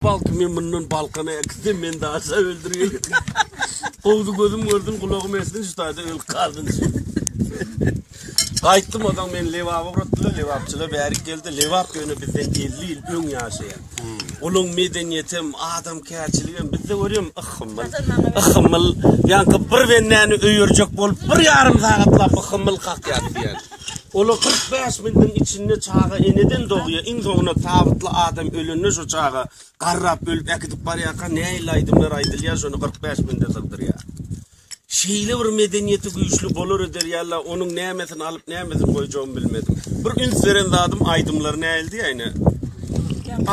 Balki men mundan Balkana äkitsem meni daşa öldürýär. Gowsy gözüm görsün, gulagym eşitsin şu taýda ölüp galsyn. Gaýtdym odan meni Lebaba ugratdylar, Lebapçylar bärik geldi. Lebap ýöne bizden 50 ýyl öň ýaşaýar. Olaň medeniýetem, adamkärçiligem bizde görýän yhymyl. Yhymyl, ýaňky bir bendäni öýerjek bolup bir ýarym sagatlap yhymyl kakýar diýýär. Olar 45 mindiň içinde çaga eneden dogýar, iň soňunda tabytly adam ölende şo çaga garrap ölüp äkidip barýarka nähili aýdymlar aýdylýar şony 45 minde sygdyrýar. Şeýle bir medeniýeti güýçli bolar eder ýaly onuň nämesini alyp nämesini goýjagymy bilmedim. Bir üns beren zadym aýdymlary nähili diýäýne.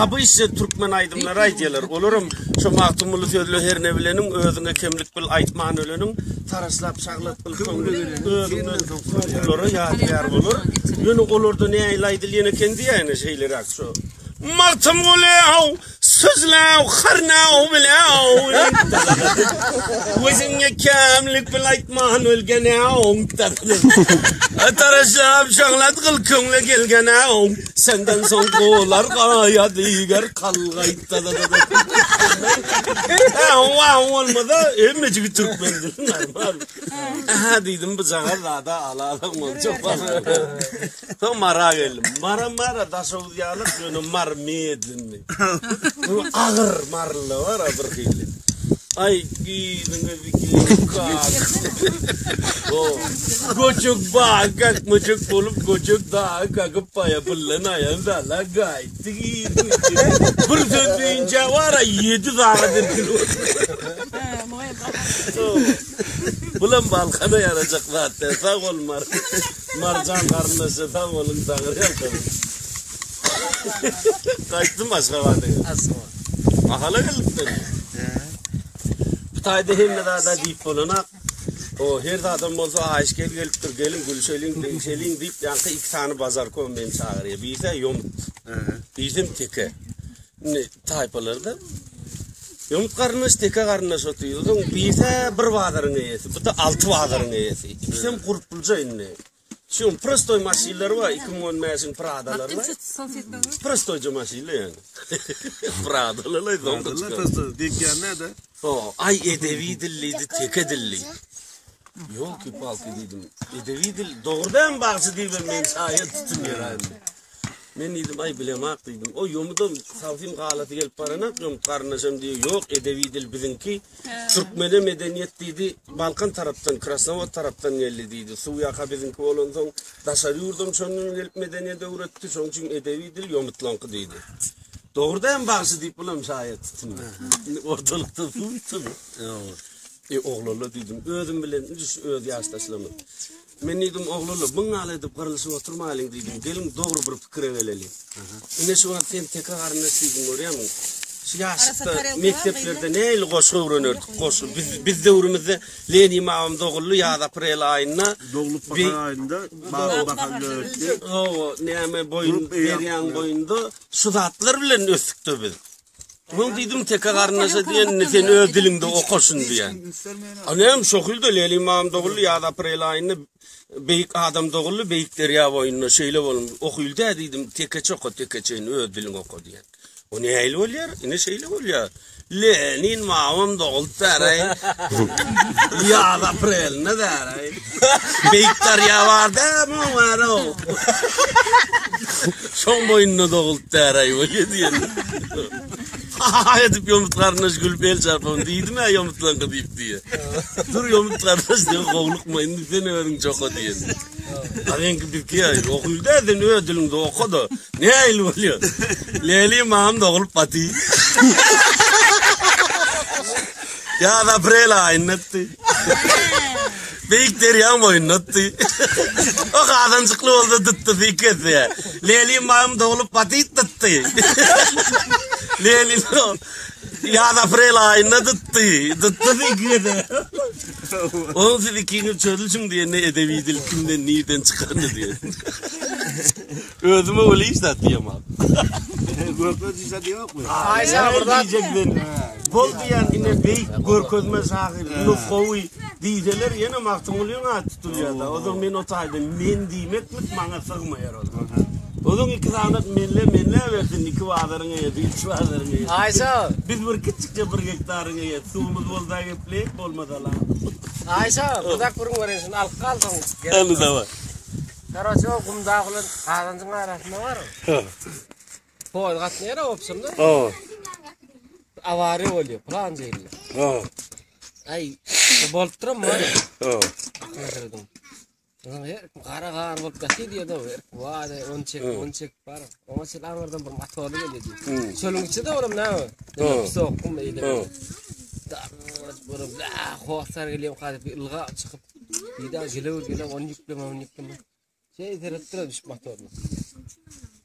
Obyçny türkmen aýdymlary aýdýarlar. Olaram şo Magtymguly sözle herne bileniň özüňe kemlik bil aýtman öleniň taraşlap şaglat bil köňle özüňden soňkulara ýadygär bolar. Ýöne olarda nähili aýdylýan eken diýäýne şeýleräk şo. Magtymguly haw Sözläw harnaw biläw Özüňe kemlik bil aýtman ölgenäw Taraşlap şaglat gyl köňle gelgenäw Senden soň golar gaýa diger kalgaýtda Wow bolmasa hemmejigi türkmen dili normal. Aha diýdim bu jagaz zada alalam boljak. Soň Mara geldim. Mara Mara Daşoguz ýaly ýöne Mar medlenni. Bu agyr maryly bar bir hili. Aý giziňe kak. O göçük ba kakmajak bolup göçük dagy kakyp baýa billen aýan dala gaýtdy giziňe. Bir söz diýinçä bar-a 7 sagat irkilip Bulam Balkana ýarajak zat däl. Sag bol Mar. Marjan garyndaşa sag boluň taňry ýalkasyn. Gaýtdym Aşgabada. Aşgabat. Ahala gelipdir. Bu taýda hemme zada diýip bolanak. O her zadam bolsa Aýş gel gelipdir, geliň gülşeliň, degşeliň diýip ýaňky iki sany bazarkom meni çagyrýar. Birisi ýomut. Birisem teke. Indi taýpalarda ýomut garyndaş, teke garyndaş otyr. Onuň birisi bir bazaryň eýesi, bu-da alty bazaryň eýesi. Ikisem gurpluja indi. Şu prostoý maşynlary bar, 2015-iň Pradalary bar. Prostoýja maşynlar ýaly. Pradalar soňky çykan. Prostoý, bekýän näde? O, aý edebi dilliydi, teke dilli. Ýolki-palky diýdim. Edebi dil, dogrudan bagşy diýibem men şaýat tutunýar indi. Men diýdim, aý bilemak diýdim. O ýomudam sawsim galasy gelip baranak, ýomut garyndaşam diýýär, ýok, edebi dil biziňki. Türkmene medeniýet diýdi, Balkan tarapdan, Krasnowod tarapdan geldi diýdi. Suw ýaka biziňki bolansoň, daşary ýurdam şondan gelip medeniýet öwretdi, şoň üçin edebi dil ýomutlaňky diýdi. Dogrudanam bagşy diýip bulam şaýat tutundy. Indi ortalykda suw tutuny. E oglanlar diýdim, özüm bilen şu öz ýaşdaşlarymyz. Men diýdim, oglanlar, müň ýaly edip gyrlyşyp oturmalyň diýdim, geliň dogry bir pikire geleliň. Ine şu wagt sen teke garyndaş diýdiň görýämiň? Şu ýaşlykda mekdeplerde nähili goşgy öwrenerdik, goşgy. Biz biz döwrümizde Lenin babam doguldy, ýaz aprel aýynda. Doglup bahar aýynda, bagy bahar döretdi. Hawa, näme boýun, derýaň boýunda şu zatlar bilen ösdük-de biz. Oň diýdim teke garyndaşa diýen sen öz diliňde oka şuny diýen. A näme şohilde Lenin mamam doguldy ýaz aprel aýynda beýik adam doguldy beýik derýa boýunda şeýle bolun ohyldä diýdim tekeçe oka tekeçe indi öz diliňe oka diýen. O nähili bolýar? Ine şeýle bolýar. Lenin mamam doguldy däraý. Ýaz aprelinde däraý. Beýik darýa bar dä muň bar-ow. Şoň boýunda doguldy däraý bolýa diýen. Ha edip ýomut garyndaş gülüp el çarpam diýdim-ä ýomutlaňky diýip diýe. Dur ýomut garyndaş diýen gowlukma indi sen özüň çoka diýen. A meňki bizki ýa okuýda sen öz diliňde oka-da. Nähili bolýar? Leli mam dogulup baty. Ýaz aprel aýynda etdi. Beýik derýaň boýunda etdi. O gazanjykly bolsa dytdy sikesi. Leli mam dogulup baty dytdy. Leli ýaz aprel aýynda dytdy. Dytdy sikesi. Onuň siz ikiňiz çözülşiň diýende edebi dil kimden nirden çykandy diýen. Özüme weli hiç zat diýemok. Görkezme hiç zat diýemokmy? Aýşa bir zat diýjek men. Bol diýen ine beýik görkezme şahyr, nusgawy diýseler ýene Magtymgulyň ady tutulýar-da. O zaman men o taýda men diýmeklik maňa sygmaýar o zaman. Ozuň iki sany menle menle bersin, iki bazaryň eýesi, üç bazaryň eýesi. Aýşa. Biz bir kiçjikje bir gektaryň eýesi. Suwumyz bolsa gepleyik, bolmasa la. Aýşa, bir gürrüň bereýin, şuny alyp galsaň. Hany dawa. Karoçe o Gumdag bilen Gazanjyň arasynda bar. Poýuz gatnaýar opşumda. Ha. Awariýa bolýar, plan jeýle. Ha. Aý, bu bolup duran bar. Ha. Akyl ýetirdim. Onuň her kim gara gan bolup ýatyr diýdi, her kim wada, ony çek, ony çek bar. Oňa çenli aňyrdan bir motorly geldi diýdi. Çölüň içi-de olam näme? Pisok, kum eýle. Bir hossar gelýär, hadi bir ylga çykyp, bir daha gelew gelew ony ýükleme, ony ýükleme. Şey seret duran düşüp motorly.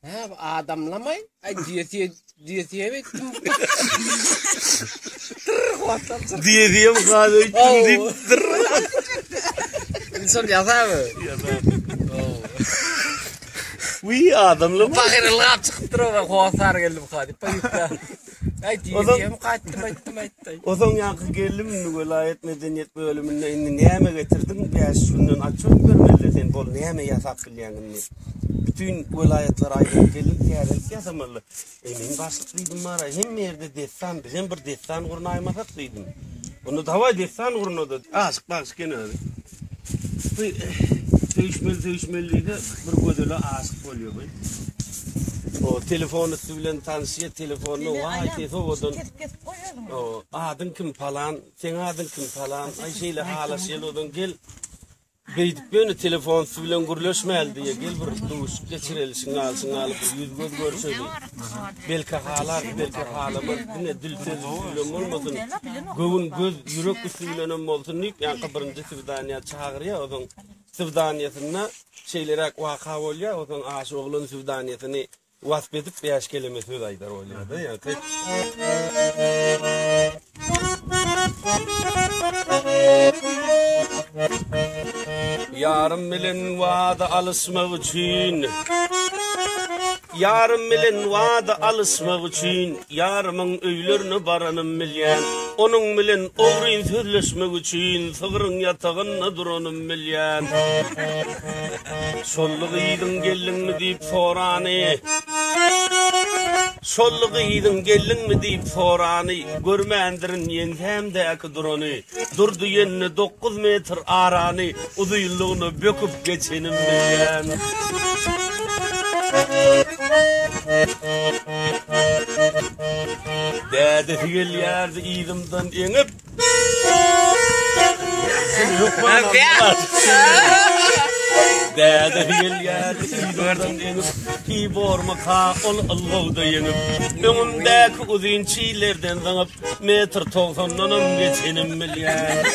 Hä, bu adamlamay? Ay diýesi diýesi etdim. Tır hossar çykyp. Diýesiyem gazy öýtdüm diýip dyr. İnsan ýasamy? Wiý adamlama. Pahyr ylgap çykyp dur oba hossar geldi bu hadi. Paýykda. Aý diýem gaýtdym aýtdym aýtdy. Ozaň ýaňky geldim indi welaýat medeniýet bölüminde indi näme getirdiň 5 günden otçet bermeli sen bol näme ýasap bilýäň indi. Bütün welaýatlara aýlanyp geldim täzelik ýasamaly. E men başlyk diýdim bara hemme ýerde dessan bizem bir dessan gurnaýmasak diýdim. Onda dawaý dessan gurnada. Aşyk bagşy gene özi. Bu söýüşmeli söýüşmeli diýse bir gözele aşyk bolýar bu. O telefon üsti bilen tanyşýar telefonda waý sesi owadan. Kesip kesip goýalyň. O adyň kim palan, seň adyň kim palan. Aý şeýle halaşýar odan gel. Beýdip ýöne telefon üsti bilen gürleşmäli diýýär. Gel bir duşup geçireli şuň alşyň alyp bir ýüz göz görşeli. Belki halar, belki halamaz. Diňe dil söz üsti bilen bolmasyn. Göwün göz ýürek üsti bilenem bolsun diýip ýaňky birinji swidaniýa çagyrýar ozaň swidaniýasynda şeýleräk waka bolýar ozaň aşyk oglan swidaniýasyny wasp edip bäş keleme söz aýdar bolýar-da ýaňky. Ýarym bilen wada alyşmak üçin Ýarym bilen wada alyşmak üçin Ýarymyň öýlerine baranym bilýän Onuň bilen ogryn sözleşmek üçin Sygryň ýatagynda duranym bilýän Şolly gyzyň geldiňmi diýip sorany Şolly gyzyň geldiňmi diýip sorany Görmändirin ýeňsämdäki durany Durdy ýene 9 metr arany Uzynlygyna böküp geçenim bilýän. Dädesi gelýärdi yzymdan eňip. Dädesi gelýärdi yzymdan eňip. Hiý bormyka ol ylgawda ýeňip. Öňümdäki uzyn çillerden zyňyp. Metr togsandanam geçenim bilýän.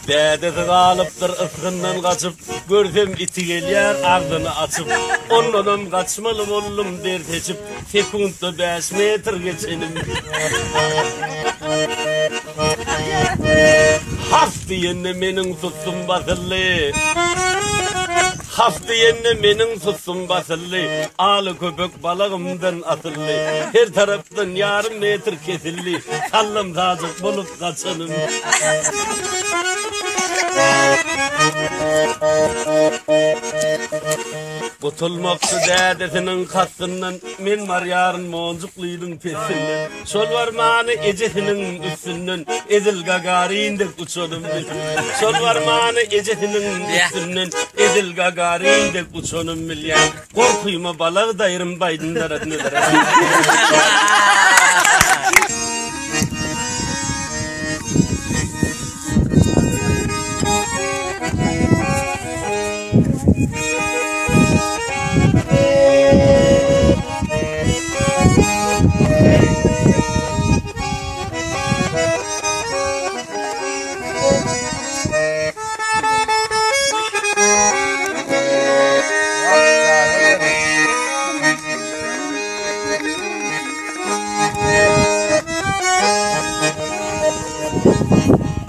Dädesi galypdyr ysgyndan gaçyp, Görsem iti gelýär agzyny açyp. Ondanam gaçmaly boldum der seçip, Sekuntda bäş metr geçenim. Has diýende meniň sussum basyldy. Has diýende meniň sussum basyldy, Aly köpek balagymdan asyldy. Her tarapdan ýarym metr kesildi, Sallam-sajyk bolup gaçanym. Gutulmakçy dädesiniň kastyndan, Men barýaryn monjuklynyň pesinden. Şol barmany ejesiniň üstünden edil Gagarin dek uçanym bilýän. Şol barmany ejesiniň üstünden edil Gagarin dek uçanym bilýän. Gorkyma balag daýrym baýdyn daradyn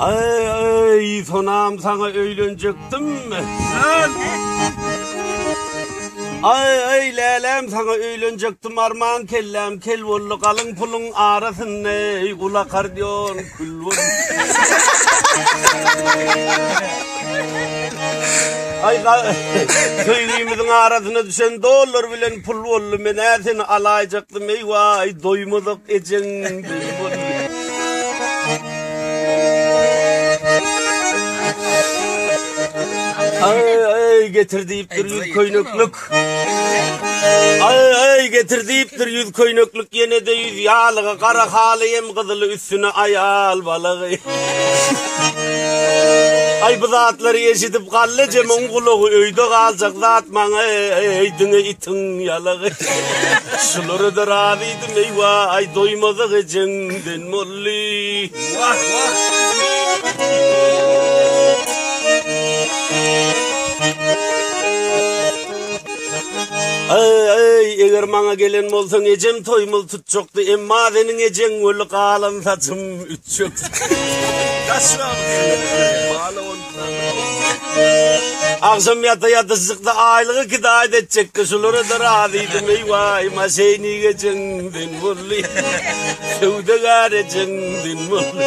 Ay ay sonam sana öýlenjekdim. Aý aý läläm saňa öýlenjekdim arman kelläm kel boldy galyň puluň arasynda eý gul akardion kül boldy. Aý söýgimiziň arasyna düşen dollar bilen pul boldy. Men-ä seni alaýjakdym, eý waý, doýmazak ejeň boldy. Aý, aý, getir diýipdir ýüz köýneklik. Aý, aý, getir diýipdir ýüz köýneklik ýene-de ýüz ýalygy, gara haly hem gyzyly üstüne aýal balygy. Aý, bu zatlary eşidip Gally jemiň gulagy öýde galjak zat maňa eý, diňe itiň ýalagy. Şulara-da razydym, eý, waý, doýmazak ejeňden boldy. Wah, wah. Aý, aý, eger maňa gelen bolsaň, ejem toýumyz tutjakdy, emma seniň ejeň weli galan saçym ütjek. Agşam ýata ýatyşjykda aýlygy kidaýt etjekdi, şulara-da razydym, eý, waý, maşeýnik ejeňden boldy, söwdagär ejeňden boldy.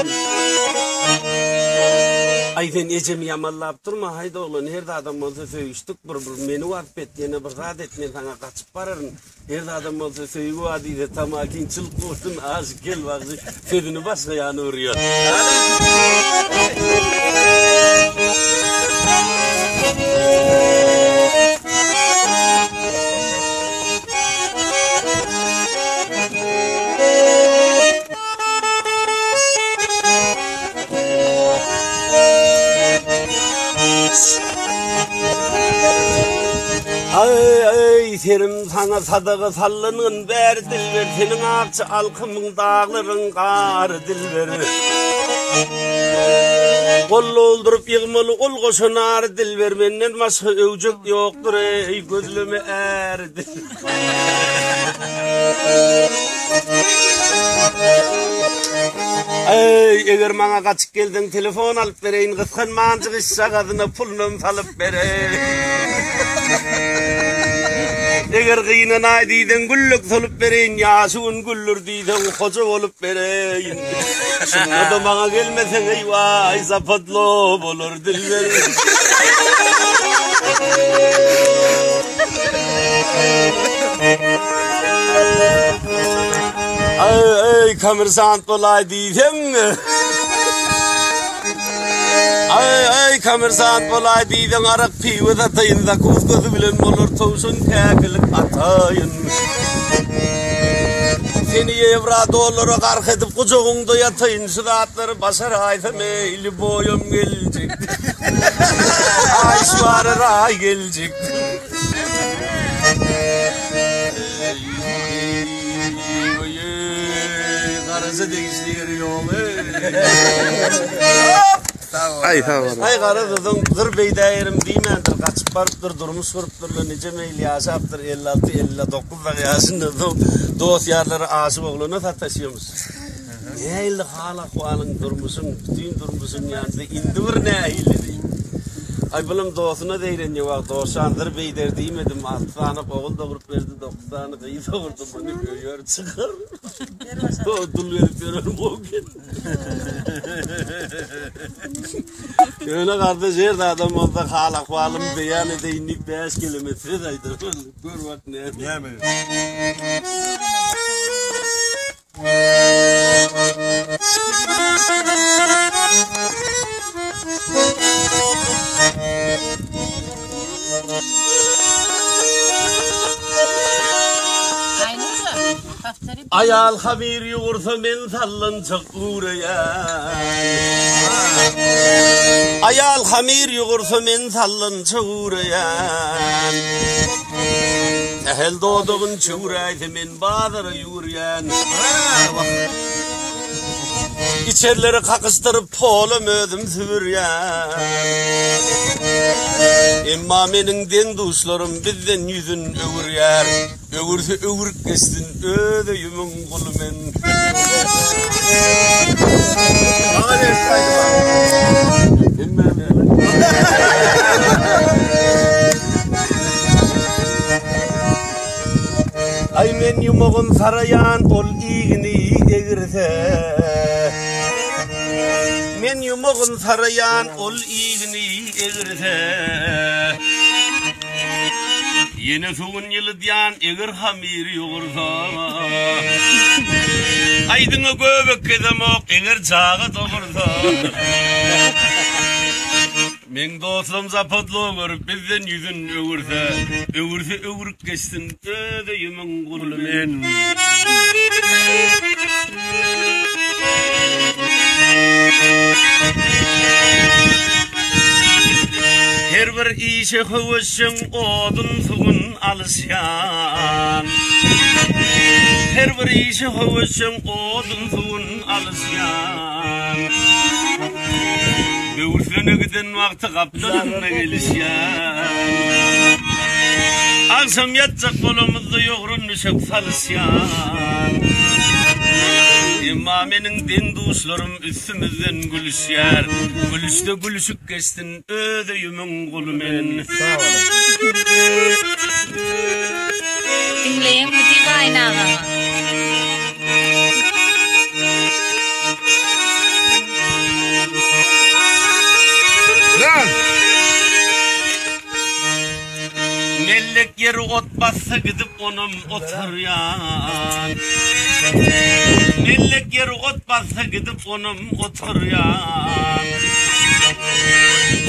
Aý, sen ejemi ýamanlap durma, haýda oglan, her zadam bolsa söýüşdik, bir bir meni wasp et, ýene bir zat et, men saňa gaçyp bararyn. Her zadam bolsa söýgi bar diýse tamakinçilik bolsun aşyk gel bagşy sözüni başga ýana urýar. Aý, serim saňa sadaga sallangyn bäri dilber, seniň akja alkymyň daglaryň gary dilber. Gol dolduryp ýygmaly ol goşa nary dilber, menden başga öwjek ýokdur eý, gözleme äri dilber. Eý, eger maňa gaçyp gelseň, telefon alyp bereýin, gysganmanjyk işjagazyna pulunam salyp bereýin. Eger gynanaý diýseň, güllük salyp bereýin, ýaşy gün güldür diýseň, hoja bolup bereýin. Şunda-da maňa gelmeseň, eý waý, zapadlo bolar dilber. Aý, aý, kommersant bolaý diýseň. Aý, aý, kommersant bolaý diýseň, arak piwe sataýyn, zakuskasy bilen bolar towşan käkilik ataýyn. Seni ýewra dollara gark edip gujagyňda ýataýyn, şu zatlary başaraýsam, eý, lýuboýam geljek. Aý, şu ara raý geljek. Garaja degişli ýeri ýok. Aý sag bol. Aý garajadan gyr beýdäýerim diýmändir, gaçyp barypdyr, durmuş gurupdyrlar, nije meýil ýaşapdyr, 56, 59 dagy ýaşyndan soň dost-ýarlary aşyk oglana sataşýarmyş. Nähili hal-ahwalyň, durmuşyň, bütin durmuşyň ýanynda indi bir nähili diýip. Aý bulam dostuna zeýrenýär, wah, dostjan zyr beýder diýmedim, alty sany ogul dogrup berdi, dokuz sany gyz dogurdy, muny öýer çykar. Dul gezip ýörenim gowy eken. Ýöne gardaş her zadam bolsa hal-ahwalymy beýan edeýin diýip bäş keleme söz aýdar. Gör bak näme. Näme? Aýal hamyr ýugursa men sallançak üwreýän. Aýal hamyr ýugursa men sallançak üwreýän. Sähel dodagyn çöwräýse men bazara ýüwürýän. Içerileri kakyşdyryp polam özüm süpürýän. Emma meniň deň-duşlarym bizden ýüzün öwürýär. Öwürse öwürip geçsin, öz öýümiň guly men. Maňa berip aýdyma. Bilmem. Aý men ýumagyn saraýan ol igini egirse. Men ýumagyn saraýan ol igini egirse. Ýene suwun ýylydýan eger hamyry ýugursa. Aýdyňa göbek gezemok eger çaga dogursa. Meň dostum zapadlo görüp bizden ýüzün öwürse, öwürse öwrüp geçsin öz öýümiň guly men. Her bir işe höwesjeň odun-suwun alyşýan. Her bir işe höwesjeň odun-suwun alyşýan. Böwürslene giden wagty gapdalynda gelişýän. Agşam ýatjak bolamyzda ýogran düşek salyşýan. Emma meniň deň-duşlarym üstümizden gülüşýär. Gülüşse gülüşip geçsin, öz öýümiň guly men. Diňleýäňmi diý gaýynagaňa. Lan! Mellek ýeri ot bassa gidip onam oturýan. Mellek ýeri ot bassa gidip onam oturýan.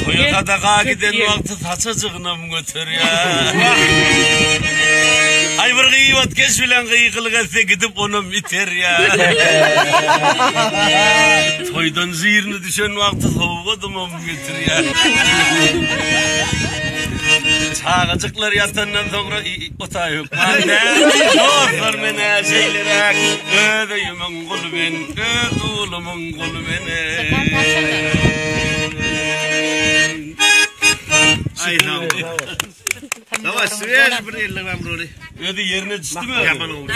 Toýa sadaga giden wagty saçajygynam göterýän. Aý bir gyýbatkeş bilen gykylyk etse gidip onam iterýän. Toýdan žirni düşen wagty sowgadymam getirýän. Çagajyklar ýatandan soňra otaý hökman däl. Dostlar men-ä şeýleräk öz öýümiň guly men, öz dulumyň guly men. Aý sag bol. Dawa swiež bir 50 gram roly. Özi ýerine düşdümi? Ýaman oldy.